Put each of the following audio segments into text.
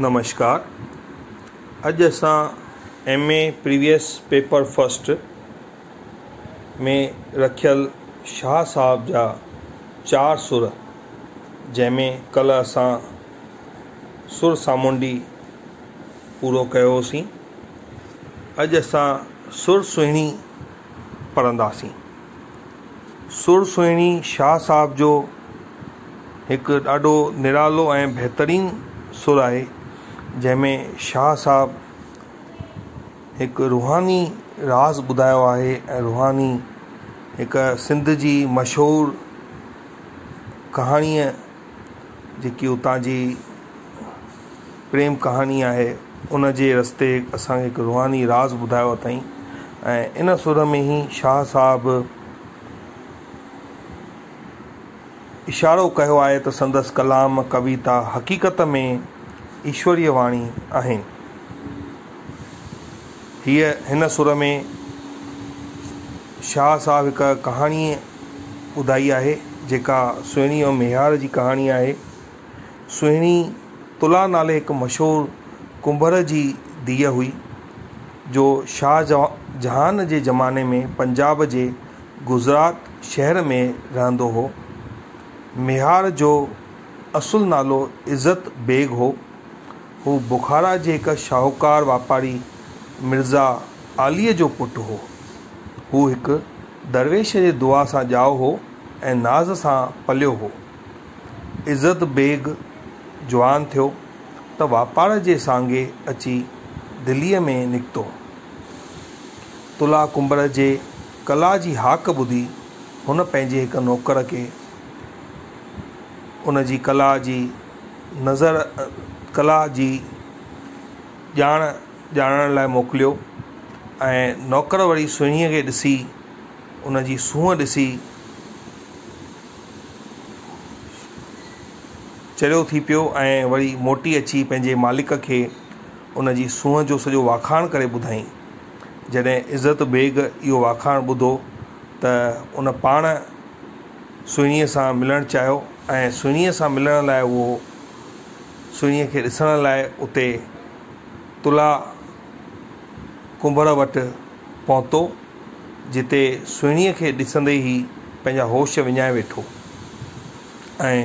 نمشڪار اڄ اسان M A previous paper first ۾ رکيل شاهه صاحب جا چار سر جنهن ۾ ڪلهه اسان سر سامونڊي پورو ڪيوسين اڄ اسان سر سهڻي پڙهنداسين. سر سهڻي شاهه صاحب جو هڪ ڏاڍو نرالو ۽ بهترين سر آهي، جنهن ۾ شاهه صاحب هڪ روحاني راز ٻڌايو آهي ۽ روحاني هڪ سنڌ جي مشهور ڪهاڻيء جيڪي اتان جي پريم ڪهاڻي آهي ان جي رستي اسان کي هڪ روحاني راز ٻڌايو اٿائين ۽ ان سر ۾ ئي شاهه صاحب اشارو ڪيو آهي ته سندس ڪلام ڪويتا حقيقت ۾ ايشوريه واڻي آهن. هيء هن سر ۾ شاهه صاحب هڪ ڪهاڻي ٻڌائي آهي جيڪا سهڻي ۽ ميهار جي ڪهاڻي آهي. سهڻي تلا نالي هڪ مشهور ڪنڀر جي ڌيء هئي، جو شاهه جهان جي زماني ۾ پنجاب جي گجرات شهر ۾ رهندو هو. ميهار جو اصل نالو عزت بيگ هو. هو بخارا جي هڪ شاهوڪار واپاري مرزا عاليء جو پٽ هو. هو هڪ درويش جي دعا سان ڄائو هو ۽ ناز سان پليو هو. عزت بيگ جوان ٿيو ته واپار جي سانگي اچي دليء ۾ نڪتو. تلا ڪنڀر جي ڪلا جي هاڪ ٻڌي هن پنهنجي هڪ نوڪر کي ان جي ڪلا جي نظر ڪلا جي ڄاڻ ڄاڻڻ لاء موڪليو ۽ نوڪر وري سهڻيء کي ڏسي ان جي سونهن ڏسي چريو ٿي پيو ۽ وري موٽي اچي پنهنجي مالڪ کي ان جي سونهن جو سڄو واکاڻ ڪري ٻڌائين. جڏهن عزت بيگ اهو واکاڻ ٻڌو ته ان پاڻ سهڻيء سان ملڻ چاهيو ۽ سهڻيء سان ملڻ لاء اهو سهڻيء کي ڏسڻ لاء اتي تلا ڪنڀر وٽ پهتو. جتي سهڻيء کي ڏسندي ئي پنهنجا هوش وڃائي ويٺو ۽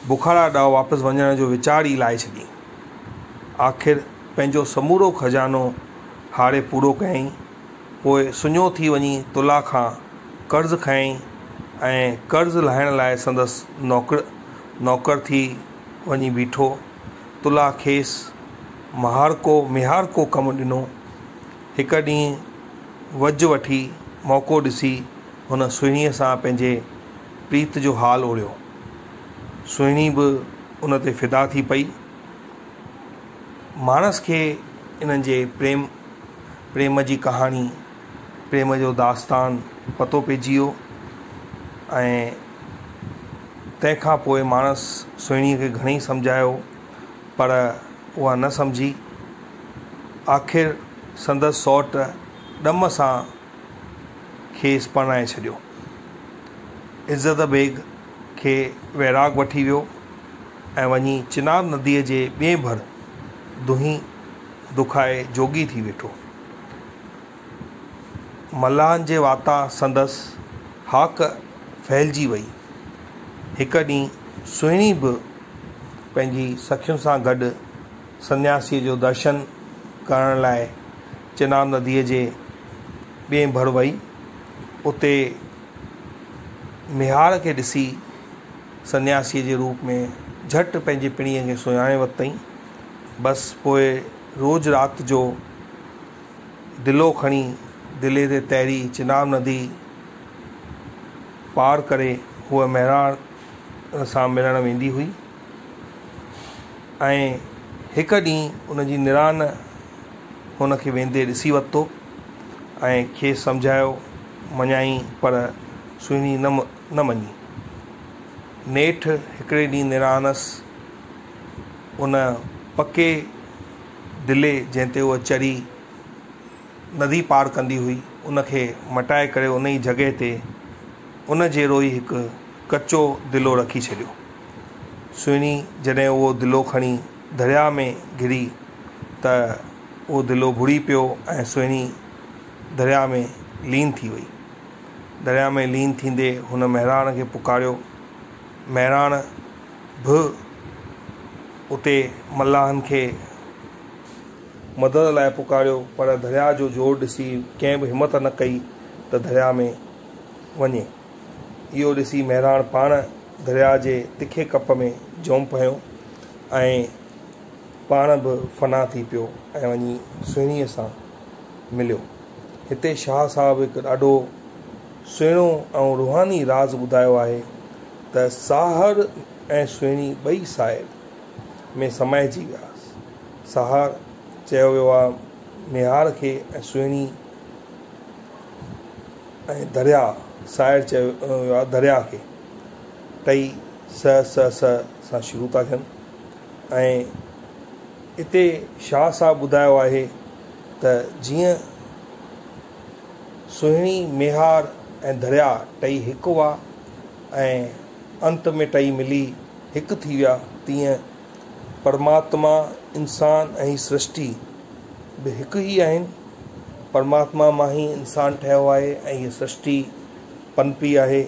بخارا ڏانهن واپس وڃڻ جو ويچار ئي لاهي ڇڏيائين. آخر پنهنجو سمورو خزانو هاڙي پورو ڪيائين. پوء سڃو ٿي وڃي تلا کان قرض کنيائين ۽ قرض لاهڻ لاء سندس نوڪر ٿي وڃي بيٺو. تلا کيس مهارڪو ميهارڪو ڪم ڏنو. هڪ ڏينهن وجهه وٺي موقعو ڏسي هن سهڻيء سان پنهنجي پريت جو حال اوريو. سهڻي به ان تي فدا ٿي پئي. ماڻس کي انهن جي پريم پريم جي ڪهاڻي، پريم جو داستان پتو پئجي ويو ۽ تنهن کان پوء ماڻس سهڻيء کي گهڻئي سمجهايو پر اها نه سمجهي. آخر سندس سئوٽ ڏم سان کيس پرڻائي ڇڏيو. عزت بيگ کي ويراڳ وٺي ويو ۽ وڃي چناب نديء جي ٻئي ڀر دونهين دکائي جوڳي ٿي ويٺو. ملاحن جي واتان سندس هاڪ ڦهلجي وئي. هڪ ڏينهن سهڻي به پنهنجي سکين سان گڏ سنياسيء جو درشن ڪرڻ لاء چناب نديء جي ٻئي ڀر وئي. اتي ميهار کي ڏسي سنياسيء جي روپ ۾ جهٽ پنهنجي پڻيء کي سڃاڻي ورتائين. بس پوء روز رات جو دلو کڻي دلي تي تيري چناب ندي پار ڪري هوء مهراڻ سان ملڻ ويندي هئي ۽ هڪ ڏينهن ان جي نڻان هن کي ويندي ڏسي ورتو ۽ کيس سمجهايو مڃايائين پر سهڻي نه نه مڃي. نيٺ هڪڙي ڏينهن نڻانس ان پڪي دلي جنهن تي هوء چڙهي ندي پار ڪندي هئي، ان کي مٽائي ڪري ان ئي جڳهه تي ان جهڙو ئي هڪ ڪچو دلو رکي ڇڏيو. سهڻي جڏهن اهو دلو کڻي درياء ۾ گهري ته اهو دلو ٻڏي پيو ۽ سهڻي درياء ۾ لين ٿي وئي. درياء ۾ لين ٿيندي هن مهراڻ کي پڪاريو. مهراڻ به اتي ملاحن کي مدد لاء پڪاريو پر درياء جو زور ڏسي ڪنهن به همت نه ڪئي ته درياء ۾ وڃي. اهو ڏسي مهراڻ پاڻ درياء جي تکي ڪپ ۾ جهومپ هنيو ۽ پاڻ به فنا ٿي پيو ۽ وڃي سهڻيء سان مليو. هتي شاهه صاحب هڪ ڏاڍو سهڻو ۽ روحاني راز ٻڌايو آهي ته ساهڙ ۽ سهڻي ٻئي سائر ۾ سمائجي ويا. ساهڙ چيو ويو آهي ميهار کي ۽ سهڻي ۽ درياء سائر چيو ويو آهي درياء کي. ٽئي س س س سان شروع ٿا ٿين ۽ اتي شاهه صاحب ٻڌايو آهي ته جيئن سهڻي، ميهار ۽ درياء ٽئي هڪ هئا ۽ انت ۾ ٽئي ملي هڪ ٿي ويا تيئن پرماتما، انسان ۽ سرشٽي به هڪ ئي آهن. پرماتما مان ئي انسان ٺهيو آهي ۽ هيء سرشٽي پنپي آهي،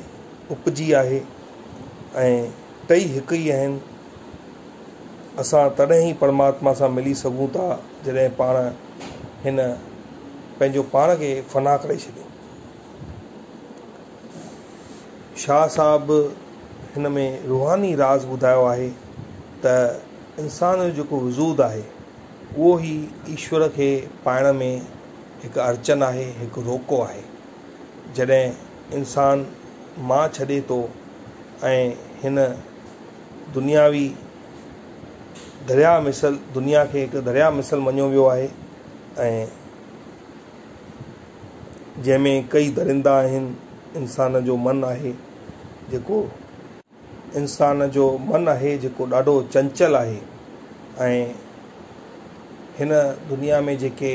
اپجي آهي ۽ ٽئي هڪ ئي آهن. اسان تڏهن ئي پرماتما سان ملي سگهون ٿا جڏهن پاڻ هن پنهنجو پاڻ کي فنا ڪري ڇڏيون. شاهه صاحب هن ۾ روحاني راز ٻڌايو آهي ته انسان جو جيڪو وجود آهي اهو ئي ايشور کي پائڻ ۾ هڪ اڙچن آهي، هڪ روڪو آهي. جڏهن انسان مان ڇڏي ٿو ۽ هن دنياوي درياء مثل دنيا کي هڪ درياء مثل مڃيو ويو آهي ۽ جنهن ۾ ڪئي درندا آهن، انسان جو من آهي جيڪو. انسان جو من آهي جيڪو ڏاڍو چنچل آهي ۽ هن دنيا ۾ جيڪي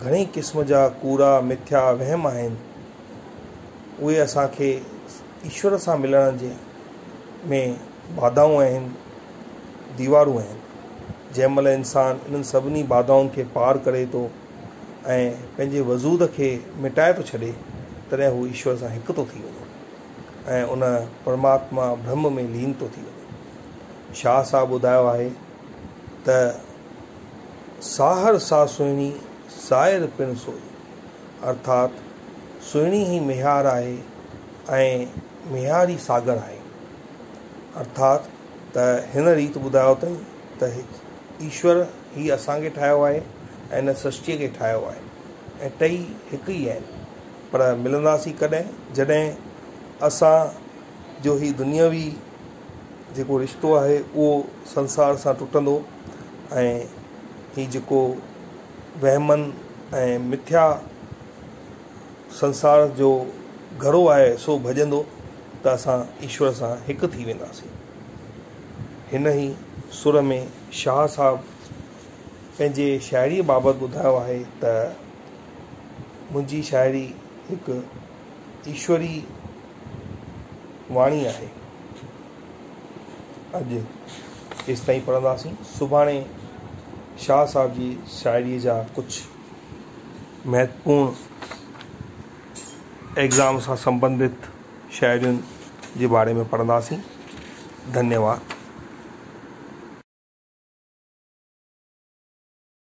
گهڻي قسم جا ڪوڙا مٿيا وهم آهن اهي اسان کي ايشور سان ملڻ جي ۾ باڌائون آهن ديوارون آهن جنهن مهل انسان انهن سڀني باڌائن کي پار ڪري ٿو ۽ پنهنجي وجود کي مٽائي ٿو ڇڏي تڏهن هو ايشور سان هڪ ٿو ٿي وڃي ۽ ان پرماتما برهم ۾ لين ٿو ٿي وڃي. شاهه صاحب ٻڌايو آهي ته ساهڙ سا سهڻي سائر پڻ سوئي ارٿات سهڻي ئي ميهار آهي ۽ ميهار ئي ساگر آهي ارٿات ته هن ريت ٻڌايو اٿئي ته ايشور هي اسان کي ٺاهيو آهي ۽ هن سرشٽيء کي ٺاهيو آهي ۽ ٽئي هڪ ئي آهن پر ملنداسين ڪڏهن جڏهن اسان جو هي دنيوي جيڪو رشتو آهي اهو سنسار سان ٽٽندو ۽ هي جيڪو وهمن ۽ مٿيا سنسار جو گهڙو آهي سو ڀڄندو ته اسان ايشور سان هڪ ٿي وينداسين. هن ئي سر ۾ شاهه صاحب پنهنجي شاعريء بابت ٻڌايو آهي ته منهنجي شاعري هڪ ايشوري واڻي آهي. اڄ ايستائين پڙهنداسين. سڀاڻي شاهه صاحب جي شاعريء جا ڪجهه مهتوپورڻ ايگزام سان سنبنڌت شاعرين جي باري ۾ پڙهنداسين. ڌنيواد.